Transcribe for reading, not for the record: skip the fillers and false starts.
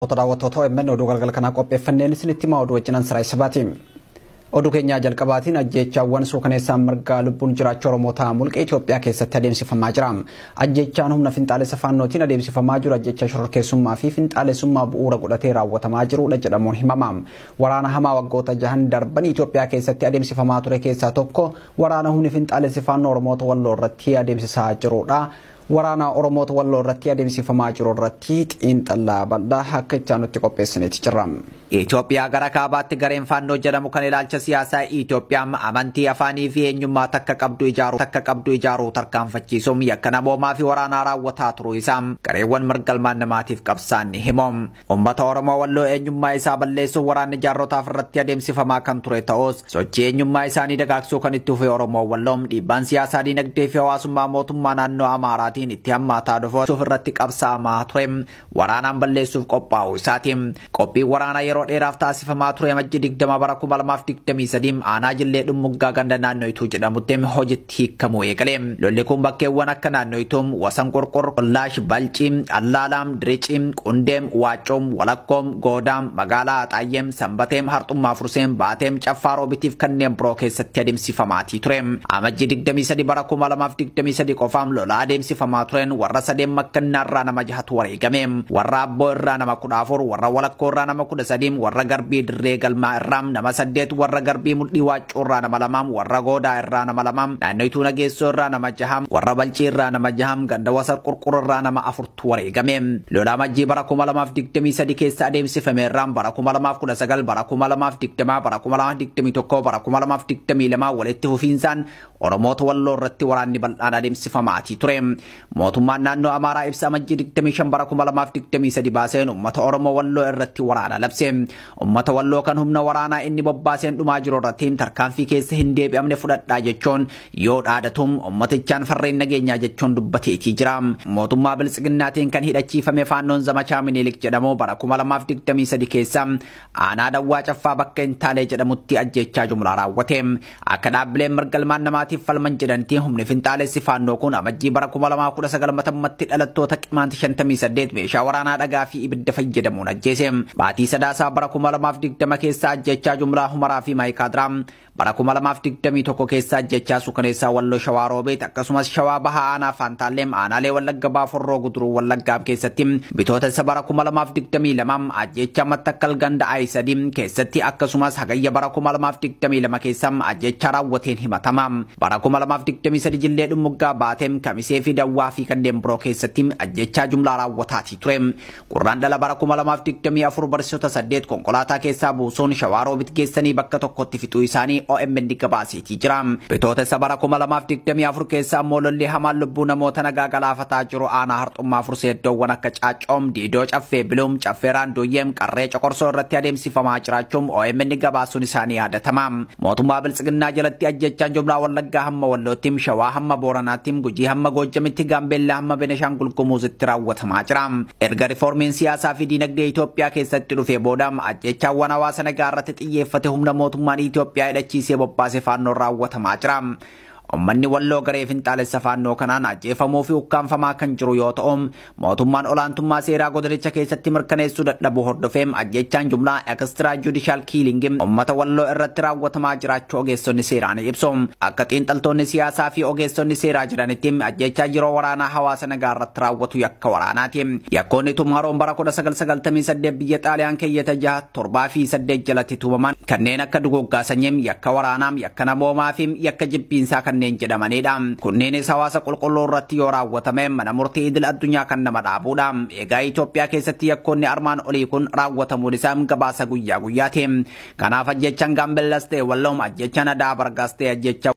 Daawwattoota OMN oduu galgala kanaa qopheeffanneen isinitti himaa oduu wajjinan Siraa Sabaati. Oduu keenyaa jalqabaatiin ajjeechaawwan suukaneessaan mirgaa lubbuun jiraachuu Oromootaa mulqee Itoophiyaa keessatti adeemsifamaa jira. Ajjeechaan humna finxaalessa faannootiin adeemsifamaa jiru ajjeechaa shororkeessummaa fi finxaalessummaa bu'uura godhatee raawwatamaa jirudha jedhamuun himama. Waraana hamaa waggoota jahan darban Itoophiyaa keessatti adeemsifamaa ture keessaa tokko waraana humni finxaalessi faannoo Oromoota Walloo irratti adeemsisaa jirudha. Waraana Oromoota Walloo irratti adeemsifamaa jiru irratti xiinxalaa bal'aa akka itti aanutti qopheessineeti jirra. Itoophiyaa gara kaabaatti gareen faannoo jedhamu kan ilaalcha siyaasaa Itoophiyaa amantii afaanii fi eenyummaa takka qabdu ijaaruu tarkaanfachiisuun yakka namoomaa fi waraanaa raawwataa turuu isaa gareewwan mirga ilmaan namaatiif qabsaan ni himu. Uummata Oromoo Walloo eenyummaa isaa balleessuun waraanni jaarrotaaf irratti adeemsifamaa kan ture ta'us sochii eenyummaa isaanii dagaagsuu kan itti fufe Oromoo Walloo dhiibbaan siyaasaa dinagdee fi hawaasummaa mootummaa naannoo Amaaraatiin itti hammaataa dhufuuf irratti qabsaamaa ture waraanaan balleessuuf qophaa'uu isaati. Qophiin waraanaa yeroo dheeraaf taasifamaa ture Amajjii 20 bara 2023 aanaa Jillee Dhumuggaa ganda naannoo Ituu jedhamutti hojiitti hiikamuu eegale. Lolli kun bakkeewwan akka naannoo Ituu, Wasan Qorqor, Qollaash, Balcii, Allaalaam, Diricii, Qundeem, Waaccoom, Walakkoom, Goodaam, Magaalaa Axaayyeem, Sanbateem, Harxummaa Furseem, Baateem, Caffaa Roobitiif kanneen biroo keessatti adeemsifamaatii ture. Amajjii 23 bara 2023 qofaam lola adeemsifamaa tureen warra sadeen makkannaa irraa nama jahatu wareegame. Warra Abboo irraa nama 14, warra Walakkoo irraa nama 13, warra Garbii Dirree Galmaa irraa nama 8, warra Garbii Mudhii Waaccoo irraa nama 2, warra Goodaa irraa nama 2, naannoo Ituu Nageessoo irraa nama 6, warra Balcii irraa nama 6, ganda Wasar Qurqur irraa nama 4tu wareegame. Lola Amajjii bara 2023 keessa adeemsifame irraa bara 2019, bara 2020, bara 2021, bara 2022 walitti fufiinsaan Oromoota Walloo irratti waraanni bal'aan adeemsifamaatii ture. Mootummaan naannoo Amaaraa ibsa Amajjii 25 bara 2023 baaseen uummata Oromoo Walloo irratti waraana labse. Uummata Walloo kan humna waraanaa inni bobbaaseen dhumaa jiru irratti tarkaanfii keessa hin deebi'amne fudhadhaa jechuun yoo dhaadatum uummatichaan farreen nageenyaa jechuun dubbateetii jira. Mootummaa Biltsiginnaatiin kan hidhachiifame faannoon zamachaa Minilik jedhamu bara 2023 keessa aanaa Dawwaa Caffaa bakka hin taalee jedhamutti ajjeechaa jumlaa raawwate. Akka dhaabbileen mirga ilmaan namaatiif falman jedhanitti humni finxaalessi faannoo kun Amajjii bara 2019 matammatti dhalattoota qimaanti 58 meeshaa waraanaa dhagaa fi ibidda fayyadamuun ajjeese. Baatii Sadaasaa bara 2020 keessa ajjechaa jumlaa Humaraa fi Maayikaadiraa, bara 2021 keessa ajjechaa suukaneessaa Walloo Shawaa Roobeet akkasumas Shawaa Bahaa aanaa Faantaalleem aanaalee Wallagga Baaforroo Guduruu Wallaggaa keessatti bitoota isa bara 2022 ajjechaa Mattakkal ganda Ayisadii keessatti akkasumas Hagayya bara 2022 keessa ajjechaa raawwateen himatama. Bara 2023 Jillee Dhumuggaa Baateem Kamisee fi Dawwaa fi kanneen biroo keessatti ajjechaa jumlaa raawwataatii ture. Qurraan dhala bara 2024 barsiisota 8 konkolaataa keessaa buusuun Shawaa Roobit geessanii bakka tokkotti fixuu isaanii OMN gabaaseetii jira. Bitoota isa bara 2024 keessa ammoo lolli hamaan lubbuu namoota nagaa galaafataa jiru aanaa Harxummaa Fursee iddoowwan akka Caaccoom, Diidoo Caffee, Biluum, Caffee Raandooyyeem, Qarree Coqorsoo irratti adeemsifamaa jiraachuun OMN gabaasuun isaanii yaadatama. Mootummaa Biltsiginnaa jalatti ajjechaan jumlaa Wallaggaa hamma Wallootti, Shawaa hamma Booranaatti, Gujii hamma Goojjamitti, Gaambeellaa hamma Beneshaangul Gumuuzitti raawwatamaa jira. Erga riiformiin siyaasaa fi diinagdee Itoophiyaa keessatti dhufee booda ajjechaawwan hawaasa nagaa irratti xiyyeeffate humna mootummaan Itoophiyaa hidhachiisee bobbaasee faannoon raawwatamaa jira. Uummanni Walloo garee finxaalessa faannoo kanaan ajjeefamuu fi ukkaanfamaa kan jiru yoo ta'u, mootummaan olaantummaa seeraa godinicha keessatti mirkaneessuu dadhabuu hordofee ajjechaan jumlaa extra judicial killing uummata Walloo irratti raawwatamaa jiraachuu ogeessonni seeraa ni ibsu. Akka xiinxaltoonni siyaasaa fi ogeessonni seeraa jedhanitti ajjechaa yeroo waraanaa hawaasa nagaa irratti raawwatu yakka waraanaati. Yakkoonni tumaaroon bara 1998 biyya Xaaliyaan keeyyata 6, 7 fi 8 jalatti tumaman kanneen akka duguuggaa sanyii, yakka waraanaa, yakka namoomaa fi yakka jibbiinsaa kanneen jedhamanidha. Kunneenis hawaasa qulqulluu irratti yoo raawwatame mana murtii idil addunyaa kan nama dhaabudha. Egaa Itoophiyaa keessatti yakkoonni armaan olii kun raawwatamuun isaa gabaasa guyyaa guyyaati. Kanaaf ajjechaan Gaambeellas ta'e Walloom, ajjechaan Adaa Bargaas ta'e ajjecha